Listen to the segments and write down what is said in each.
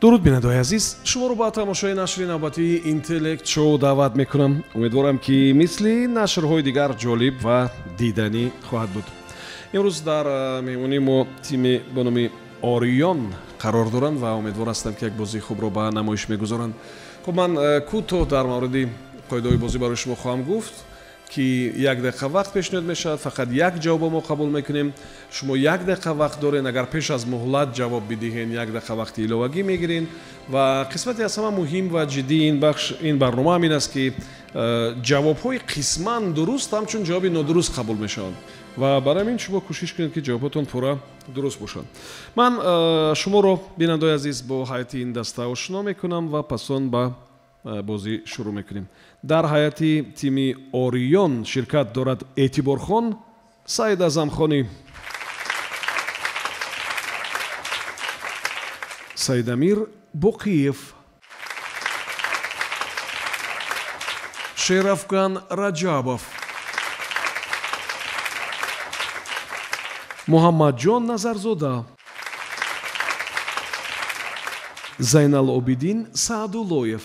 Дуруд, бинандаҳои азиз, шуморо ба тамошои нашри навбатии Интеллект Шоу даъват мекунам. Умедворам, ки мисли нашрҳои дигар ҷолиб ва диданӣ хоҳад буд. Имрӯз дар меҳмонии мо тими бо номи Ориён қарор доранд ва умедвор ҳастам, ки як бозии хубро ба намоиш мегузоранд. Хуб, ман кӯтоҳ дар мавриди қоидаҳои бозӣ барои шумо хоҳам гуфт, ки 1 дақиқа вақт пешниҳод мешавад, фақат як ҷавобо мо қабул мекунем. Шумо 1 дақиқа вақт дорен, агар пеш аз муҳлат ҷавоб бидиҳен, 1 дақиқа вақти иловагӣ мегирен. Ва қисмати аз ҳама муҳим ва ҷиддии ин бахш, ин барнома ҳамин аст, ки ҷавобҳои қисман дуруст ҳамчун ҷавоби нодуруст қабул мешаванд ва барои ҳамин шумо кӯшиш кунед, ки ҷавобҳотон пурра дуруст бошанд. Ман шуморо, бинандаои азиз, бо ҳайати ин даста ошно мекунам ва пас он ба бозӣ шурӯъ мекунем. Дар ҳайати тими Ориён ширкат дорад Эътиборхон Саид Азамхонӣ, Саидамир Боқиев, Шерафган Раҷабов, Муҳаммадҷон Назарзода, Зайналобидин Саъдуллоев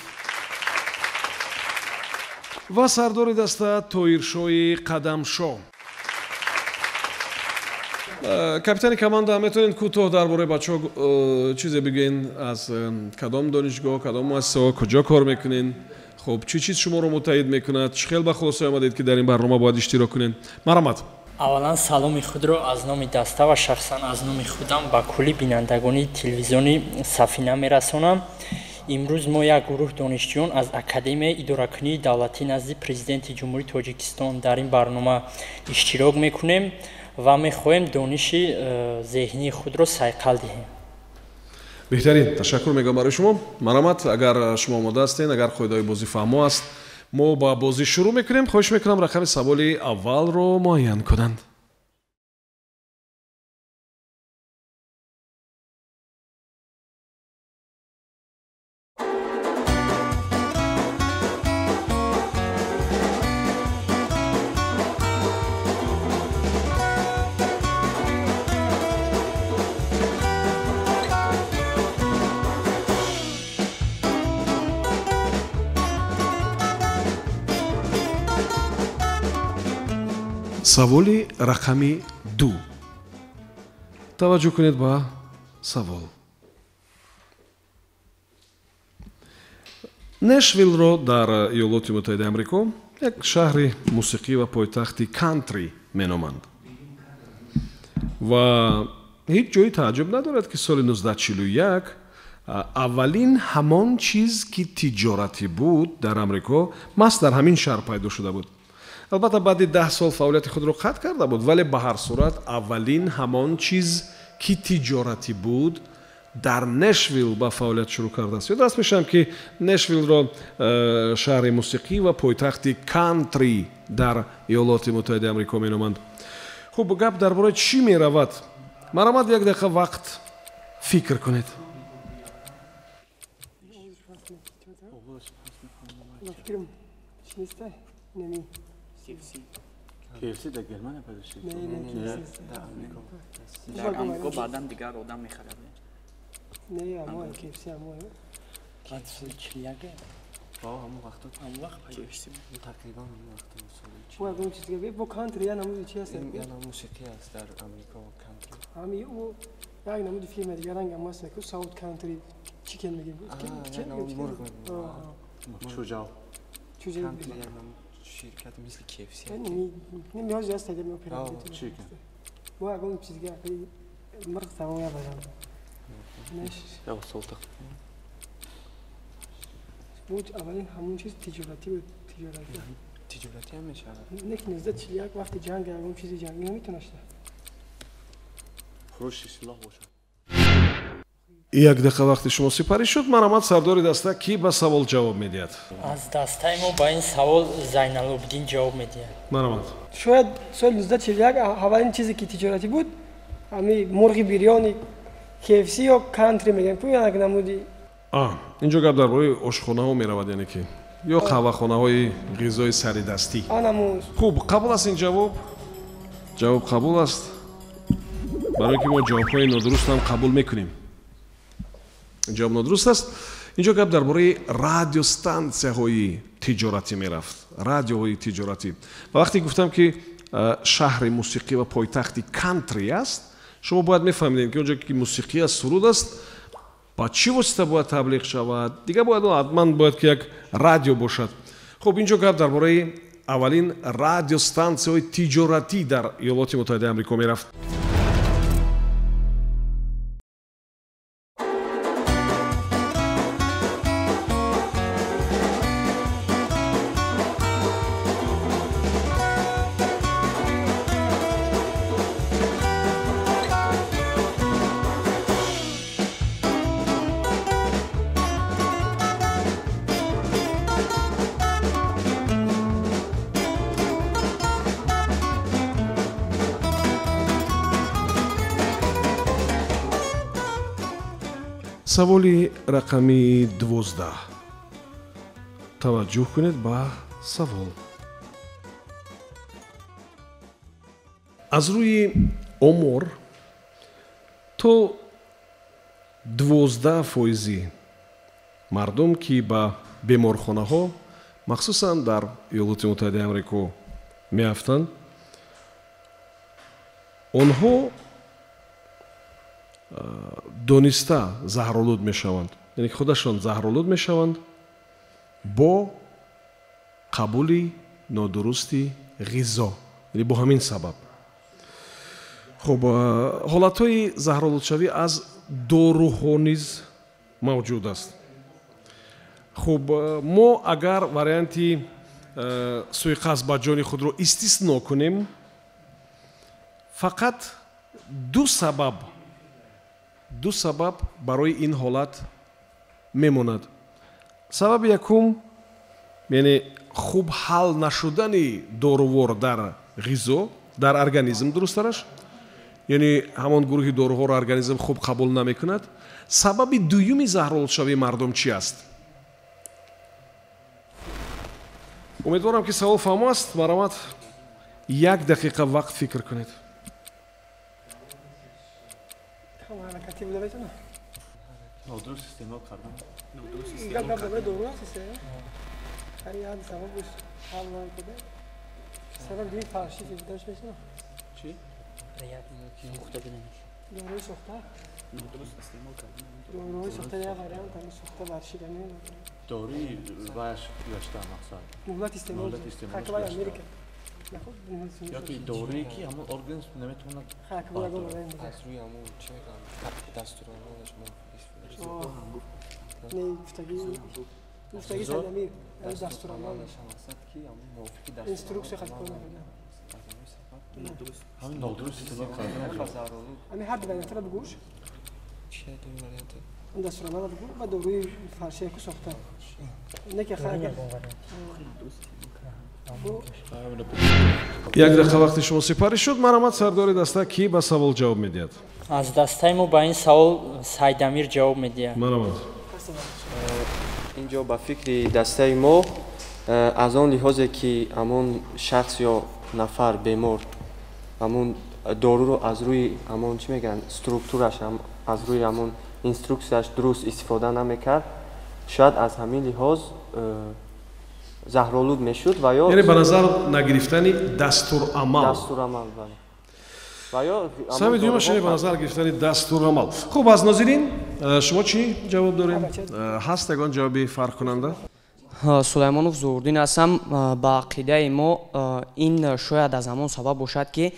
ва сардори даста Тоиршои Қадамшо. Капитани команда, метавонед кӯтоҳ дар бораи бачаҳо чизе бигӯен? Аз кадом донишгоҳ, кадом муассисаҳо, куҷо кор мекунен? Хуб, чӣ чиз шуморо муттаҳид мекунад? Чӣ хел ба хулоса омадед, ки дар ин барнома бояд иштирок кунед? Марҳамат. Аввалан саломи худро аз номи даста ва шахсан аз номи худам ба кулли бинандагони телевизиони Сафина мерасонам. Имрӯз мо як гурӯҳ донишҷӯён аз Академияи идоракунии давлатӣ назди Президенти Ҷумҳурии Тоҷикистон дар ин барнома иштирок мекунем ва мехоҳем дониши зеҳнии худро сайқал диҳем. Беҳтарин, ташаккур мегӯям барои шумо. Марҳамат, агар шумо омода ҳастен, агар қоидаҳои бозӣ фаҳмо аст, мо ба бозӣ шурӯъ мекунем. Хоҳиш мекунам, рақами саволи аввалро муайян кунанд. Саволи рақами 2. Таваҷҷӯҳ кунед ба савол. Нешвиллро дар Иёлоти Муттаҳидаи Амрико як шаҳри мусиқӣ ва пойтахти кантри меноманд ва ҳеҷ ҷои тааҷҷуб надорад, ки соли 1941 аввалин ҳамон чиз, ки тиҷоратӣ буд дар Амрико, маҳз дар ҳамин шаҳр пайдо шуда буд. Албатта, баъди 10 сол фаъолияти худро қатъ карда буд, вале ба ҳар сурат аввалин ҳамон чиз, ки тиҷоратӣ буд, дар Нешвилл ба фаъолият шурӯъ кардааст. Ёдрас мешавам, ки Нешвиллро шаҳри мусиқӣ ва пойтахти кантри дар Иёлоти Муттаҳидаи Амрико меноманд. Хуб, гап дар бораи чӣ меравад? Марҳамат, 1 дақиқа вақт фикр кунед. KFC дар Германия пайдо шуд? Не, дар Амрико. Дар Амрико баъдан дигар одам мехарад. Не, амо KFC амо. Баъд соли 41. Ба ҳамон вақто, ҳамон вақт KFC тақрибан ҳамон вақто соли О, ягон чиз дига бо кантри я намуди чи аст? Я нам мусиқӣ аст дар Амрико, кантри. Ҳами о як намуди филм дигар ранг ам аст, ку Саут Кантри чикен мегим. Мурғ. Чуҷав. Чуҷав. Кантри як намуд ширкат мисли KFC. Не, ниёз аст, агар меоперам. Чикен. Бо ягон чиз дига мурғ тамом ябарам. Я солтақ. Буд аввалин ҳамон чиз тиҷоратӣ буд, тиҷоратӣ. Тиҷоратӣ ҳам мешавад. Не, ки 1941 вақти ҷанг ягон чизи ҷангӣ наметавонашта. Фурӯши силоҳ бошад. 1 дақиқа вақти шумо сипарӣ шуд. Марҳамат, сардори даста, кӣ ба савол ҷавоб медиҳад? Аз дастаи мо ба ин савол Зайналобидин ҷавоб медиҳад. Марҳамат. Шояд соли 1941 аввалин чизе, ки тиҷоратӣ буд, ҳами мурғи бирёни KFC ё кантри мегӯям, ку як намуди. Инҷо гап дар бораи ошхонаҳо меравад, яъне ки ё қаҳвахонаҳои ғизои саридастӣ. Хуб, қабул аст ин ҷавоб? Ҷавоб қабул аст, барои ки мо ҷавобҳои нодурустам қабул мекунем. Ҷавоб нодуруст аст. Инҷо гап дар бораи радиостансияҳои тиҷоратӣ мерафт, радиоҳои тиҷоратӣ. Ва вақте гуфтам, ки шаҳри мусиқӣ ва пойтахти кантри аст, шумо бояд мефаҳмидем, ки онҷо ки мусиқӣ аст, суруд аст, ба чӣ восита бояд таблиғ шавад? Дигар бояд ҳатман бояд ки як радио бошад. Хуб, инҷо гап дар бораи аввалин радиостансияҳои тиҷоратӣ дар Иёлоти Муттаҳидаи Амрико мерафт. Саволи рақами 12. Таваҷҷӯҳ кунед ба савол. Аз рӯи омор то 12% мардум, ки ба беморхонаҳо, махсусан дар Иёлоти Муттаҳидаи Амрико меафтанд, онҳо дониста заҳролуд мешаванд, яъне ки худашон заҳролуд мешаванд бо қабули нодурусти ғизо, яъне бо ҳамин сабаб. Хуб, ҳолатҳои заҳролудшавӣ аз доруҳо низ мавҷуд аст. Хуб, мо агар варианти суиқасд ба ҷони худро истисно кунем, фақат ду сабаб барои ин ҳолат мемонад. Сабаби якум, яъне хуб ҳал нашудани дорувор дар ғизо, дар организм, дурусттараш, яъне ҳамон гурӯҳи доруҳоро организм хуб қабул намекунад. Сабаби дуюми заҳролудшавии мардум чӣ аст? Умедворам, ки савол фаҳмо аст. Марҳамат, як дақиқа вақт фикр кунед. Ҳаракатӣ буда метавонад? Нодуруст истеъмол кардан. Гап дар бораи дору аст, як сабаб ҳал накарда. Сабаб дигар фарши будааш метавонад? Чӣ? Сӯхта буданаш. Доруи сӯхта? Нодуруст истеъмол кардан. Доруи сӯхта як вариант, ҳамин сӯхта варшидани. Доруи ваяш гузашта мақсад. Муҳлати истеъмол. Ҳакимаи Америка. Ёки доруе, ки ҳамон организм наметавонад. Аз рӯи ҳамон чӣ мегӯянд, дастурамалаш мо Не, гуфтагӣ Сайдамир, дастурамалаш. Мақсад ки ҳамон мувофиқи инструксия хат кор накарда. Ҳамин нодуруст истеъмол кардан. Ҳамин ҳар ду вариантро бигӯш. Чӣ ду вариант? Дастурамалро бигӯ ва доруи фаршияку сохта. Не ки агар Як дақиқа вақти шумо сипарӣ шуд. Марҳамат, сардори даста, кӣ ба савол ҷавоб медиҳад? Аз дастаи мо ба ин савол Сайдамир ҷавоб медиҳад. Марҳамат. Инҷо ба фикри дастаи мо, аз он лиҳозе ки ҳамон шахс ё нафар бемор ҳамон доруро аз рӯи ҳамон чӣ мегӯянд, структураш, аз рӯи ҳамон инструксияш дуруст истифода намекард, шояд аз ҳамин лиҳоз заҳролуд мешуд ва ё яъне ба назар нагирифтани дастурамал. Дастурамал, бале. Ва ё сабаби дуюмаш яъне ба назар гирифтани дастурамал. Хуб, аз нозирин шумо чӣ ҷавоб дорем? Ҳаст ягон ҷавоби фарқкунанда? Сулаймонов Зуҳурдин ҳастам. Ба ақидаи мо ин шояд аз ҳамон сабаб бошад, ки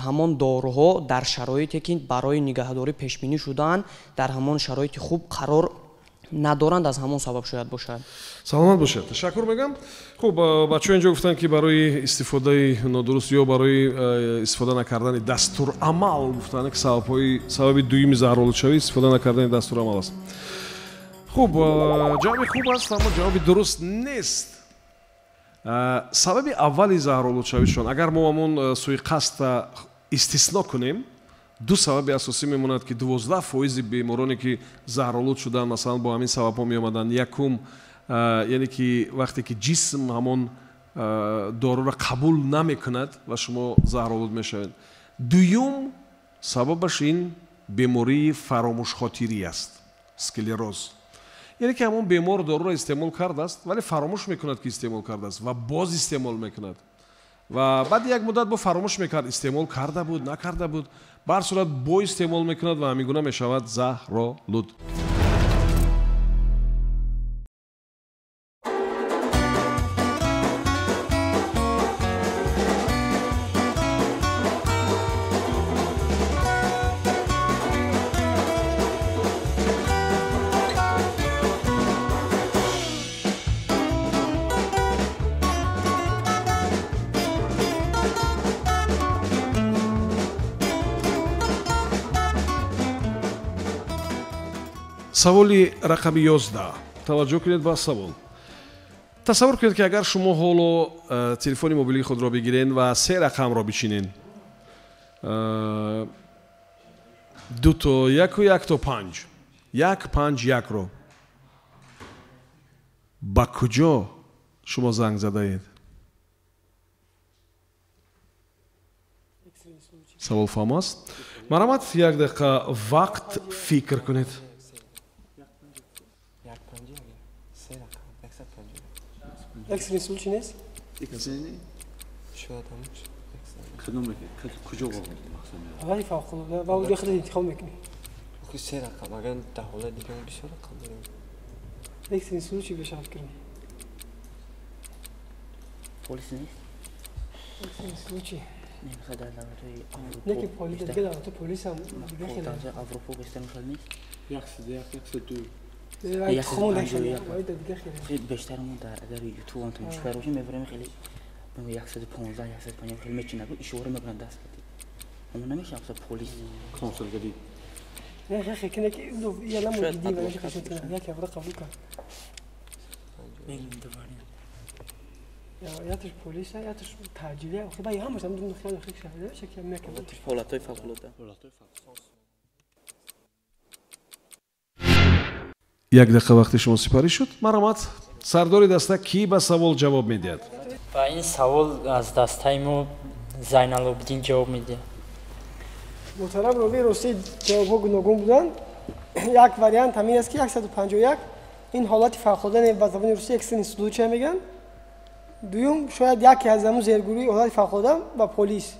ҳамон доруҳо дар шароите, ки барои нигаҳдорӣ пешбинӣ шудаанд, дар ҳамон шароити хуб қарор надоранд, аз ҳамон сабаб шояд бошад. Саломат бошед, ташаккур мегӯям. Хуб, бачаҳо инҷо гуфтанд, ки барои истифодаи нодуруст ё барои истифода накардани дастурамал гуфтанд, ки сабаби дуюми заҳролудшавӣ истифода накардани дастурамал аст. Хуб, ҷавоби хуб аст, аммо ҷавоби дуруст нест. Сабаби аввали заҳролудшавишон, агар мо ҳамон суиқасдта истисно кунем, ду сабаби асосӣ мемонад, ки 12% бемороне, ки заҳролуд шуданд, масалан бо ҳамин сабабҳо меомаданд. Якум, яъне ки вақте ки ҷисм ҳамон доруро қабул намекунад ва шумо заҳролуд мешавед. Дуюм сабабаш ин бемории фаромӯшхотирӣ аст. Склероз. Яъне ки ҳамон бемор доруро истеъмол кардааст, вале фаромӯш мекунад, ки истеъмол кардааст, ва боз истеъмол мекунад. Ва баъди як муддат бо фаромӯш мекард, истеъмол карда буд, накарда буд. Ба ҳар сурат бо истеъмол мекунад ва ҳамин гуна мешавад заҳролуд. Саволи рақами 11. Таваҷҷӯҳ кунед ба савол. Тасаввур кунед, ки агар шумо ҳоло телефони мобилии худро бигирен ва се рақамро бичинен, 2 то 1 1 то 5, 1 5 1-ро ба куҷо шумо занг задаед? Савол фаҳм аст? Марҳамат, як дақиқа вақт фикр кунед. Экстренный случай нест? Экстренный? Шояд ҳамон. Кадом куҷо ҳолати фавқулода ва уҷо худат интихоб мекунӣ. Охи се рақам, агар дар ҳолати дига мо бисёр рақам дорем. Экстренный случай бешавад кунем. Полис нест? Экстренный случай. Не, масалан дар давлатҳои Аврупо. Не ки полис, дигар давлатҳо полис ҳам дига хеле. Давлатҳои Аврупо бештар мушкил нест? 101, 102. Бештар мо дар агар ютуб ҳам тамошо бошем, мебарем хеле 115, 150 хеле мечинад, ишора мекунад даст кати. Ама намешавад масалан полис консулгарӣ. Не, хе кине ки я намо диди ва наше қашан як явра қабул кард. Мегӯем ду вариант. Яташ полис, яташ таъҷилия, охи ба ҳамаш ҳам ду хел хел шавад, шакл мекунад. Ҳолатҳои фавқулода. Як дақиқа вақти шумо сипарӣ шуд. Марҳамат, сардори даста кӣ ба савол ҷавоб медиҳад? Ба ин савол аз дастаи мо Зайналобиддин ҷавоб медиҳад. Муҳтарам ровии, ростӣ ҷавобҳо гуногун буданд. Як вариант ҳамин аст, ки 151 ин ҳолати фавқулода ба забони русӣ экстренный случай мегӯянд. Дуюм, шояд яке аз ҳамун зергурӯҳи ҳолати фавқулода ба полис.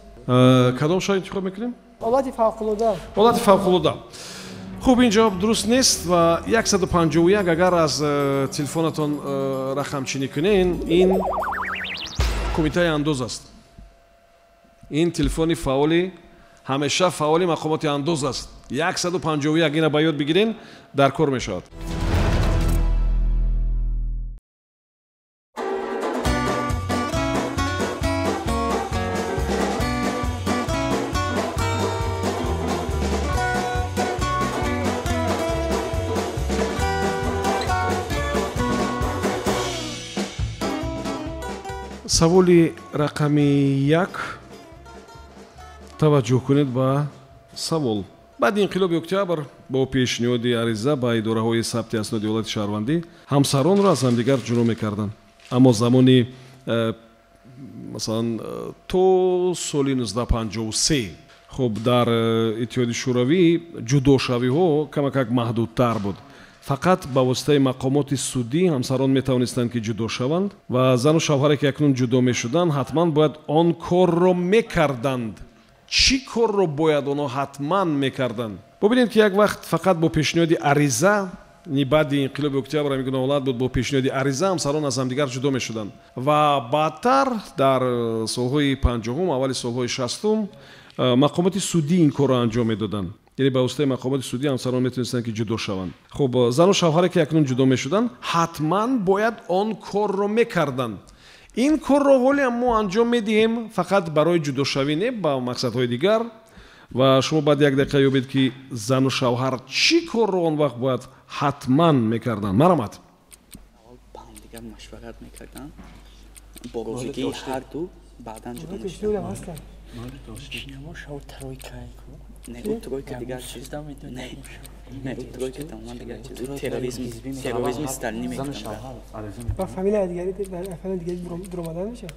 Кадом шояд интихоб мекунем? Ҳолати фавқулода. Ҳолати фавқулода. Хуб, ин ҷавоб дуруст нест ва 151 агар аз телефонатон рақамчинӣ кунен, ин кумитаи андоз аст. Ин телефони фаъоли, ҳамеша фаъоли мақомоти андоз аст. 151 ина ба ёд бигирен, дар кор мешавад. Саволи рақами 1. Таваҷҷӯҳ кунед ба савол. Баъди инқилоби октябр бо пешниҳоди ариза ба идораҳои сабти асноди ҳолати шаҳрвандӣ ҳамсаронро аз ҳамдигар ҷудо мекарданд. Аммо замони масалан то соли 1953 хуб дар Иттиҳоди Шӯравӣ ҷудошавиҳо камакак маҳдудтар буд. Фақат ба воситаи мақомоти судӣ ҳамсарон метавонистанд, ки ҷудо шаванд ва зану шавҳаре, ки акнун ҷудо мешуданд, ҳатман бояд он корро мекарданд. Чӣ корро бояд онҳо ҳатман мекарданд? Бубинед, ки як вақт фақат бо пешниҳоди ариза, баъди инқилоби октябр ҳамин гуна ҳолат буд, бо пешниҳоди ариза ҳамсарон аз ҳамдигар ҷудо мешуданд. Ва баъдтар дар солҳои 50-ум, аввали солҳои 60-ум мақомоти судӣ ин корро анҷом медоданд. Яъне ба воситаи мақомоти судӣ ҳамсарон метавонистанд, ки ҷудо шаванд. Хуб, зану шавҳаре, ки акнун ҷудо мешуданд, ҳатман бояд он корро мекарданд. Ин корро ҳолиам мо анҷом медиҳем фақат барои ҷудошавӣ, не ба мақсадҳои дигар. Ва шумо баъд як дақиқа ёбед, ки зану шавҳар чӣ корро он вақт бояд ҳатман мекарданд. Марҳамат. Аввал ба ҳамдигар машварат мекарданд, бо розигии ҳарду баъдан ҷудо мешуданд. Не, ӯ тройка дигар чиз. Не, ӯ тройка тамоман дигар чиз. Терроризми сталинӣ мекарданд. Ба фамилияи дигари, фамилияи дигари дуромадан мешавад?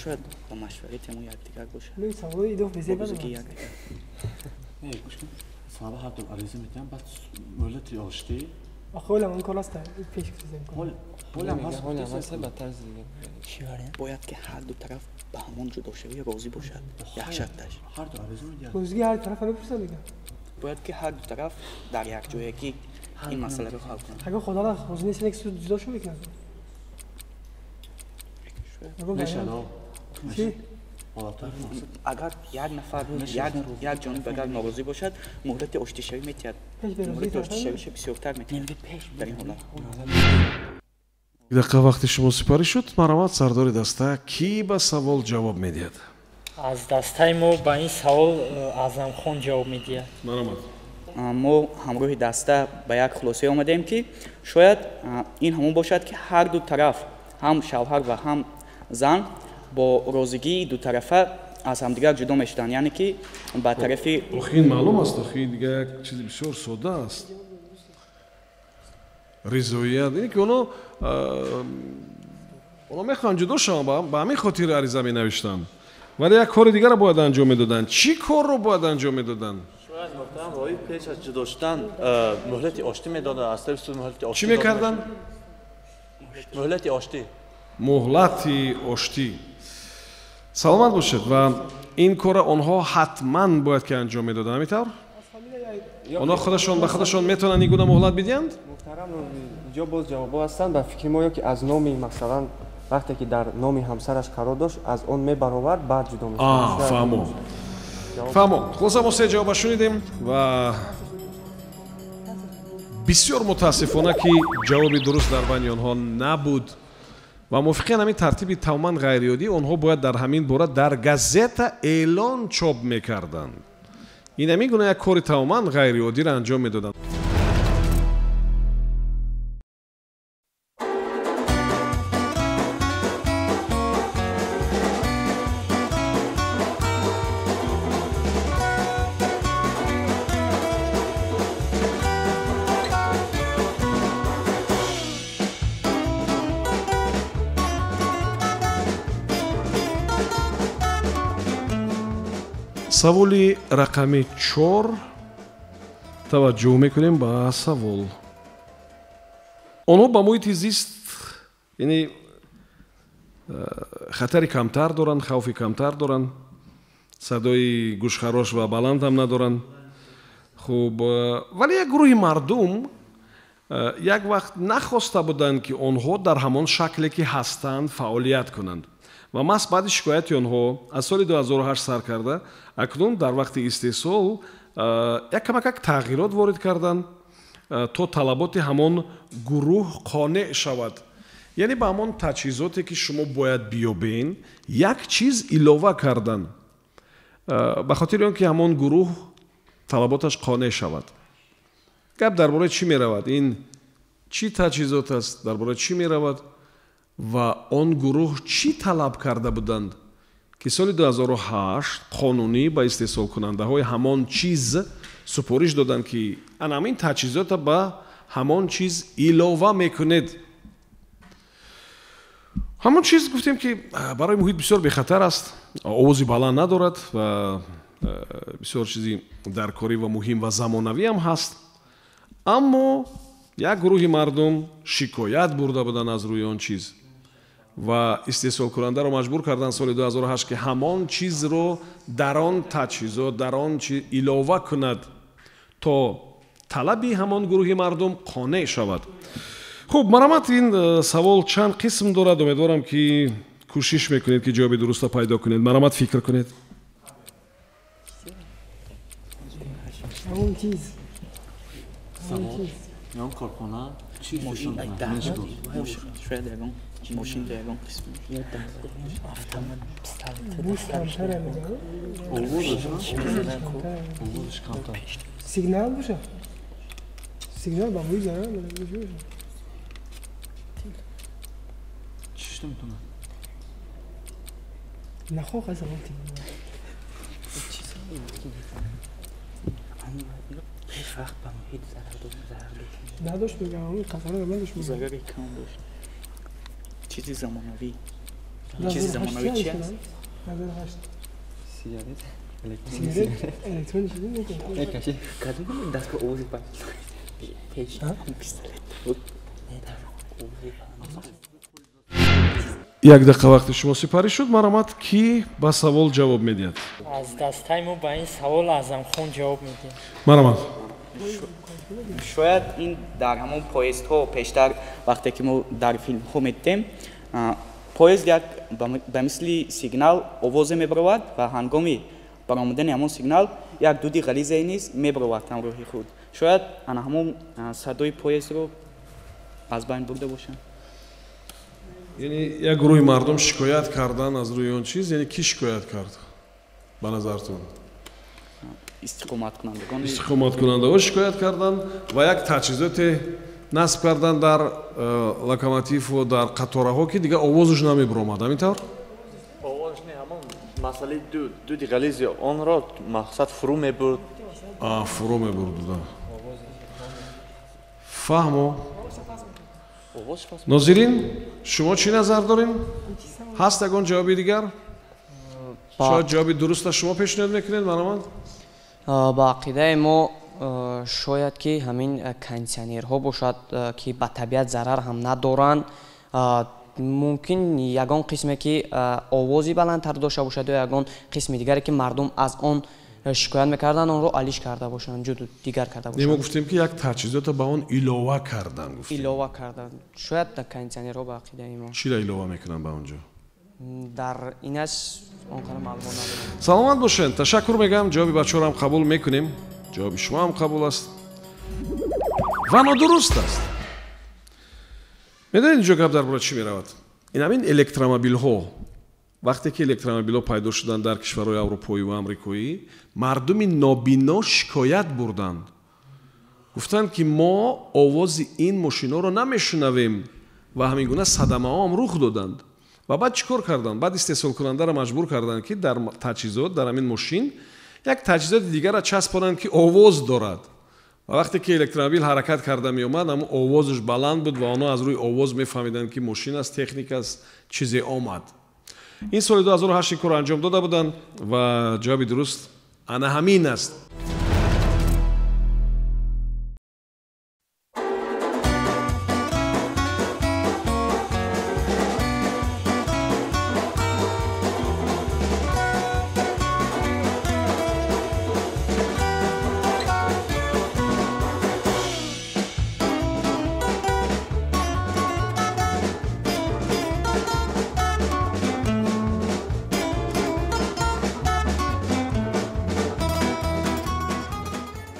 Шояд ба машварати ҳамон якдигар бошад. Не, саволи идоф безеб Бо розигии якдигар. Не, гӯш кун. Сабаб ҳар ду ариза медиҳанд, баъд муҳлати оштӣ. Ҳолам он кор аст, пеш гуфтем. Ҳолам ҳаст, ба тарзи дигар. Чӣ вариант? Бояд ки ҳар ду тараф ба ҳамон ҷудошавӣ розӣ бошад. Як шарташ. Ҳар ду ариза медиҳанд. Розигии ҳар тараф мепурсанд дигар. Бояд ки ҳар ду тараф дар як ҷоягӣ ин масъаларо ҳал кунанд. Агар худо розӣ нест, як суд ҷудо шуда мекунанд. Мешавад. Чӣ? Агар як нафар як ҷониб агар норозӣ бошад, муҳлати оштишавӣ метиҳад. Муҳлати оштишавиша бисёртар метиҳад дар ин ҳолат. Дақиқа вақти шумо сипарӣ шуд. Марҳамат, сардори даста, кӣ ба савол ҷавоб медиҳад? Аз дастаи мо ба ин савол Аъзамхон ҷавоб медиҳад. Марҳамат. Мо ҳамроҳи даста ба як хулосае омадем, ки шояд ин ҳамон бошад, ки ҳар ду тараф, ҳам шавҳар ва ҳам зан, бо розигии дутарафа аз ҳамдигар ҷудо мешуданд, яъне ки ба тарафи охи ин маълум аст, охи дигар як чизи бисёр сода аст. Ризоият ине ки оно мехоҳанд ҷудо шаванд, ба ҳамин хотир ариза менавиштанд, вале як кори дигарро бояд анҷом медоданд. Чӣ корро бояд анҷом медоданд? Шояд муҳтарам роҳи пеш аз ҷудо шудан муҳлати оштӣ медоданд, аз тарафи суд муҳлати оштӣ. Чӣ мекарданд? Муҳлати оштӣ. Муҳлати оштӣ. Саломат бошед. Ва ин корро онҳо ҳатман бояд ки анҷом медоданд, ҳамин тавр? Онҳо худашон ба худашон метавонанд ин гуна муҳлат бидиҳанд? Муҳтарам, инҷо боз ҷавобҳо ҳастанд. Ба фикри мо, ё ки аз номи, масалан, вақте ки дар номи ҳамсараш қарор дошт, аз он мебаровард, баъд ҷудо мешуд. Фаҳмо. Фаҳмо. Хулоса, мо се ҷавоба шунидем ва бисёр мутаассифона, ки ҷавоби дуруст дар байни онҳо набуд. Ва мувофиқан ҳамин тартиби тамоман ғайриоддӣ, онҳо бояд дар ҳамин бора дар газета эълон чоп мекарданд. Ин ҳамин гуна як кори тамоман ғайриоддиро анҷом медоданд. Саволи рақами 4. Таваҷҷӯҳ мекунем ба савол. Онҳо ба муҳити зист, яъне хатари камтар доранд, хавфи камтар доранд, садои гӯшхарош ва баланд ҳам надоранд. Хуб, вале як гурӯҳи мардум як вақт нахоста буданд, ки онҳо дар ҳамон шакле ки ҳастанд фаъолият кунанд. Ва маҳз баъди шикояти онҳо аз соли 2008 сар карда, акнун дар вақти истеҳсол як камакак тағйирот ворид карданд, то талаботи ҳамон гурӯҳ қонеъ шавад. Яъне ба ҳамон таҷҳизоте ки шумо бояд биёбен, як чиз илова карданд, ба хотири он ки ҳамон гурӯҳ талаботаш қонеъ шавад. Гап дар бораи чӣ меравад? Ин чӣ таҷҳизот аст? Дар бораи чӣ меравад? Ва он гурӯҳ чӣ талаб карда буданд, ки соли 2008 қонунӣ ба истеҳсолкунандаҳои ҳамон чиз супориш доданд, ки ана ҳамин таҷҳизота ба ҳамон чиз илова мекунед. Ҳамон чиз гуфтем, ки барои муҳит бисёр бехатар аст, овози баланд надорад ва бисёр чизи даркорӣ ва муҳим ва замонавӣ ҳам ҳаст. Аммо як гурӯҳи мардум шикоят бурда буданд аз рӯи он чиз ва истеҳсолкунандаро маҷбур карданд соли 2008, ки ҳамон чизро дар он таҷҳизот, дар он чиз илова кунад, то талаби ҳамон гурӯҳи мардум қонеъ шавад. Хуб, марҳамат, ин савол чанд қисм дорад. Умедворам, ки кӯшиш мекунед, ки ҷавоби дурустро пайдо кунед. Марҳамат, фикр кунед. Ҳамон чиз. Ё корхона чӣ шояд ягон мошин ё ягон қисм. Овозаш камтар. Сигнал боша? Сигнал ба муҳит зарар дорад. Чӣ шуда метавонад? Нахоҳ аз ҳамон тим. Ҳеҷ вақт ба муҳит зарар дошт. Надошт, мегам, ҳамин қатарро надошт. Зарари кам дошт. Чизи замонавӣ. Чизи замонавӣ чи аст? 2008. Сигарет. Як дақиқа вақти шумо сипарӣ шуд. Маромад, кӣ ба савол ҷавоб медиҳад? Аз дастаи мо ба ин савол Аъзамхон ҷавоб медиҳад. Маромад. Шояд ин дар ҳамон поездҳо пештар вақте ки мо дар филмҳо медидем, поезд як ба мисли сигнал овозе мебаровад ва ҳангоми баромадани ҳамон сигнал як дуди ғализе низ мебаровад ҳамроҳи худ. Шояд ана ҳамон садои поездро аз байн бурда бошанд. Яъне як гурӯҳи мардум шикоят кардан аз рӯи он чиз, яъне кӣ шикоят кард ба назартон? Истиқоматкунандагон. Истиқоматкунандаҳо шикоят карданд ва як таҷҳизоте насб карданд дар локомотиву дар қатораҳо, ки дигар овозаш намебиромад. Ҳамин тавр? Овозаш не, ҳамон масъалаи дуди ғализи онро мақсад фурӯ мебурд. Фурӯ мебурд. Фаҳмо. Нозирин, шумо чӣ назар дорем? Ҳаст ягон ҷавоби дигар? Шояд ҷавоби дуруста шумо пешниҳод мекунед, маромад? Ба ақидаи мо шояд ки ҳамин кондитсионерҳо бошад, ки ба табиат зарар ҳам надоранд. Мумкин ягон қисме ки овози баландтар дошта бошад ё ягон қисми дигаре ки мардум аз он шикоят мекарданд, онро алиш карда бошанд, ҷуду дигар карда бошанд. Не, мо гуфтем ки як таҷҳизото ба он илова кардан гуфтем. Илова кардан. Шояд дар кондитсионерҳо ба ақидаи мо. Чиро илова мекунанд ба он ҷо? Дар инаш он қадар маълумот надорам. Саломат бошед. Ташаккур мегӯям. Ҷавоби бачаҳоро ҳам қабул мекунем. Ҷавоби шумо ҳам қабул аст ва нодуруст аст. Медонед инҷо гап дар бораи чӣ меравад? Ин ҳамин электромобилҳо. Вақте ки электромобилҳо пайдо шуданд дар кишварҳои аврупоӣ ва амрикоӣ, мардуми нобино шикоят бурданд. Гуфтанд ки мо овози ин мошинҳоро намешунавем ва ҳамин гуна садамаҳо ҳам рух доданд. Ва баъд чӣ кор карданд? Баъд истеҳсолкунандаро маҷбур карданд, ки дар таҷҳизот, дар ҳамин мошин як таҷҳизоти дигарро часпонанд, ки овоз дорад. Ва вақте ки электромобил ҳаракат карда меомад, ҳамон овозаш баланд буд ва онҳо аз рӯи овоз мефаҳмиданд, ки мошин аст, техника аст, чизе омад. Ин соли 2008 ин корро анҷом дода буданд ва ҷавоби дуруст ана ҳамин аст.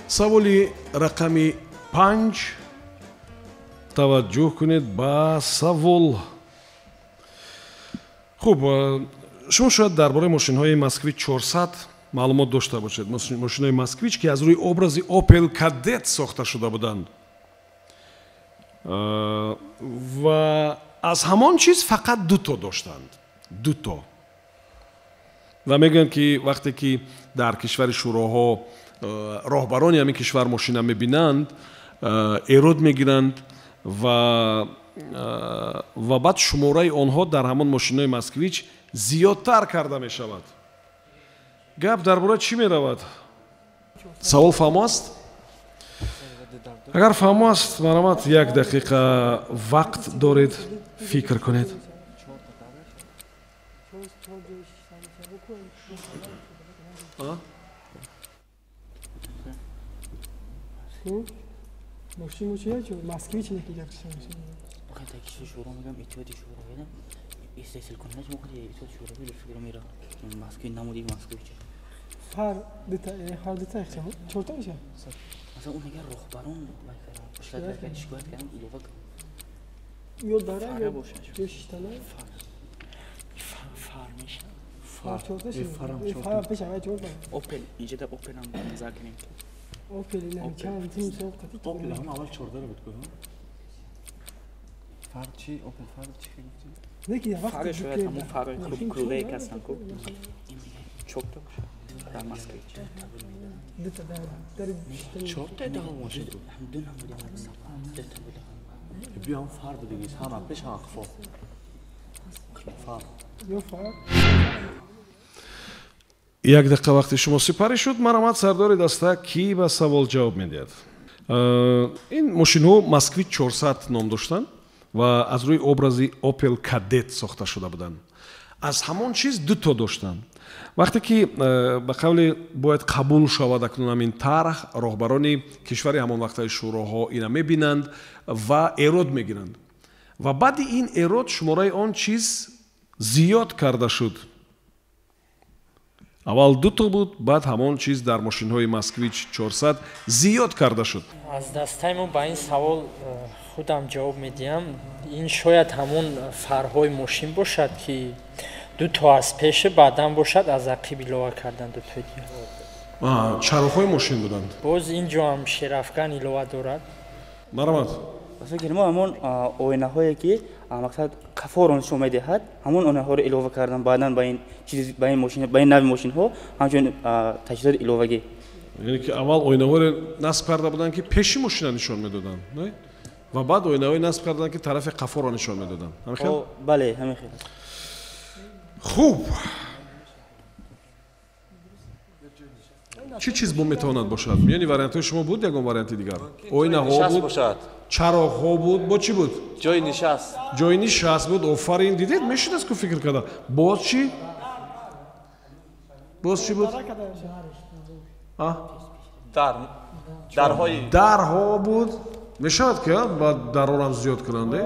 Саволи рақами 5. Таваҷҷӯҳ кунед ба савол. Хуб, шумо шояд дар бораи мошинҳои Москвич 400 маълумот дошта бошед. Мошинҳои Москвич, ки аз рӯи образи Opel Kadett сохта шуда буданд ва аз ҳамон чиз фақат дуто доштанд. Дуто. Ва мегӯянд, ки вақте ки дар кишвари шӯроҳо роҳбарони ҳамин кишвар мошина мебинанд, эрод мегиранд ва баъд шумораи онҳо дар ҳамон мошинои Москвич зиёдтар карда мешавад. Гап дар бораи чӣ меравад? Савол фаҳмо аст? Агар фаҳмо аст, марҳамат, як дақиқа вақт доред, фикр кунед. Мошин чия чо Москвич не ки фар дита ҳар дита чорта меша. Ё дара ё шиштана фар чорта фар пеша чорта. Опел инҷа да Опел ҳам назар кунем. Опел не чанд тим сол қати Опел ҳам аввал 14 буд ку. Фар чи Опел фар чи гуфти? Не ки вақт фар шояд ҳамон фарҳои круглые ҳастанд ку. Чорта бошад дар Москвич. Дута дар чорта да мошин. Биё ҳам фар буд диги, ҳама пеш ҳама қафо. Фар. Ё фар. Як дақиқа вақти шумо сипарӣ шуд. Марҳамат, сардори даста, кӣ ба савол ҷавоб медиҳад? Ин мошинҳо Москвич 400 ном доштанд ва аз рӯи образи Опел Кадет сохта шуда буданд. Аз ҳамон чиз дуто доштанд. Вақте ки ба қавле бояд қабул шавад акнун ҳамин тарҳ, роҳбарони кишвари ҳамон вақтаи шӯроҳо ина мебинанд ва эрод мегиранд. Ва баъди ин эрод шумораи он чиз зиёд карда шуд. Аввал дуто буд, баъд ҳамон чиз дар мошинҳои Москвич 400 зиёд карда шуд. Аз дастаи мо ба ин савол худам ҷавоб медиҳам. Ин шояд ҳамон фарҳои мошин бошад, ки дуто аз пеше, баъдан бошад аз ақиб илова кардан дутои дигар. Чароғҳои мошин буданд. Боз ин ҷо ҳам шерафган илова дорад. Марҳамат. Ба фикри мо ҳамон оинаҳое ки мақсад қафоро нишон медиҳад, ҳамон оинаҳоро илова кардан баъдан ба ин чиз, ба ин мошин, ба ин нави мошинҳо ҳамчун таҷҳизоти иловагӣ. Яъне ки аввал оинаҳоро насб карда буданд, ки пеши мошина нишон медоданд, не? Ва баъд оинаҳое насб карданд, ки тарафи қафоро нишон медоданд. Ҳамин хел? Бале, ҳамин хел. Хуб, чӣ чиз бо метавонад бошад? Миёни вариантҳои шумо буд ягон варианти дигар? Оинаҳо буд, чароғҳо буд, бо чӣ буд? Ҷои нишаст. Ҷои нишаст буд. Офарин, дидед, мешудаст ку фикр карда. Боз чӣ? Боз чӣ буд? Дарҳо буд. Мешавад ки баъд дарҳоро зиёд кунанд, э?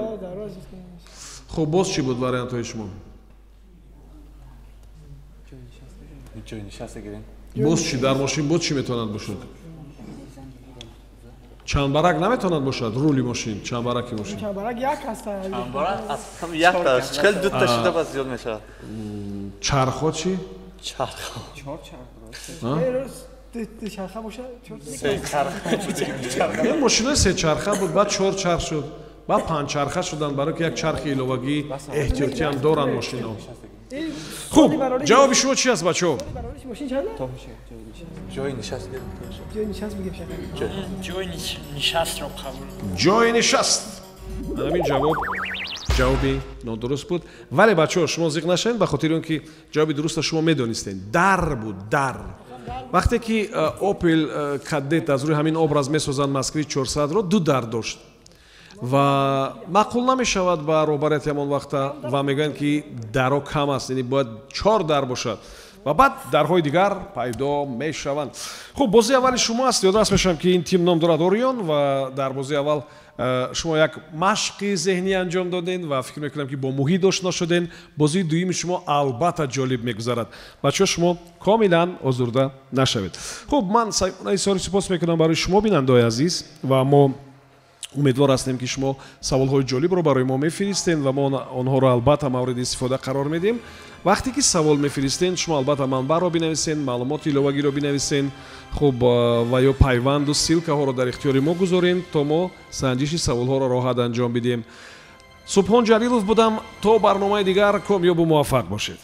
Хуб, боз чӣ буд вариантҳои шумо? Ҷои нишаст гирем. Боз чӣ дар мошин боз чӣ метавонад бошад? Чанбарак наметавонад бошад? Рули мошин, чанбараки мошин. Чанбарак як аст. Чанбарак аз якта аст. Хеле дута шуда баъд зиёд мешавад. Чархҳо чӣ? Чархҳо. Чор чарх. Ду чарха бошад? Се чарха. Ин мошинои се чарха буд, баъд чор чарх шуд, баъд панҷ чарха шуданд, барои ки як чархи иловагӣ эҳтиётӣ ҳам доранд мошинҳо. Хуб, ҷавоби шумо чи аст, бачаҳо? Ҷои нишаст. Ҷои нишаст бигем. Ҷои нишастро қабул. Ҷои нишаст. Ҳамин ҷавоб ҷавоби нодуруст буд. Вале бачаҳо, шумо зиқ нашавед, ба хотири он ки ҷавоби дурустро шумо медонистед. Дар буд, дар. Вақте ки Опел Кадет аз рӯи ҳамин образ месозанд Москвич 400-ро, ду дар дошт. Ва маъқул намешавад ба роҳбарияти ҳамон вақта ва мегӯянд, ки даро кам аст, яъне бояд чор дар бошад. Ва баъд дарҳои дигар пайдо мешаванд. Хуб, бозии аввали шумо аст. Ёдрас мешавам, ки ин тим ном дорад Орион, ва дар бозии аввал шумо як машқи зеҳнӣ анҷом додем ва фикр мекунам, ки бо муҳит ошно шудем. Бозии дуюми шумо албатта ҷолиб мегузарад. Бачаҳо, шумо комилан озурда нашавед. Хуб, ман сори сипос мекунам барои шумо, бинандаҳои азиз, ва мо умедвор ҳастем, ки шумо саволҳои ҷолибро барои мо мефиристед ва мо онҳоро албатта мавриди истифода қарор медиҳем. Вақте ки савол мефиристед, шумо албатта манбаъро бинависед, маълумоти иловагиро бинависед, хуб, ва ё пайванду ссылкаҳоро дар ихтиёри мо гузоред, то мо санҷиши саволҳоро роҳат анҷом бидиҳем. Субҳон Ҷалилов будам. То барномаи дигар комёбу муваффақ бошед.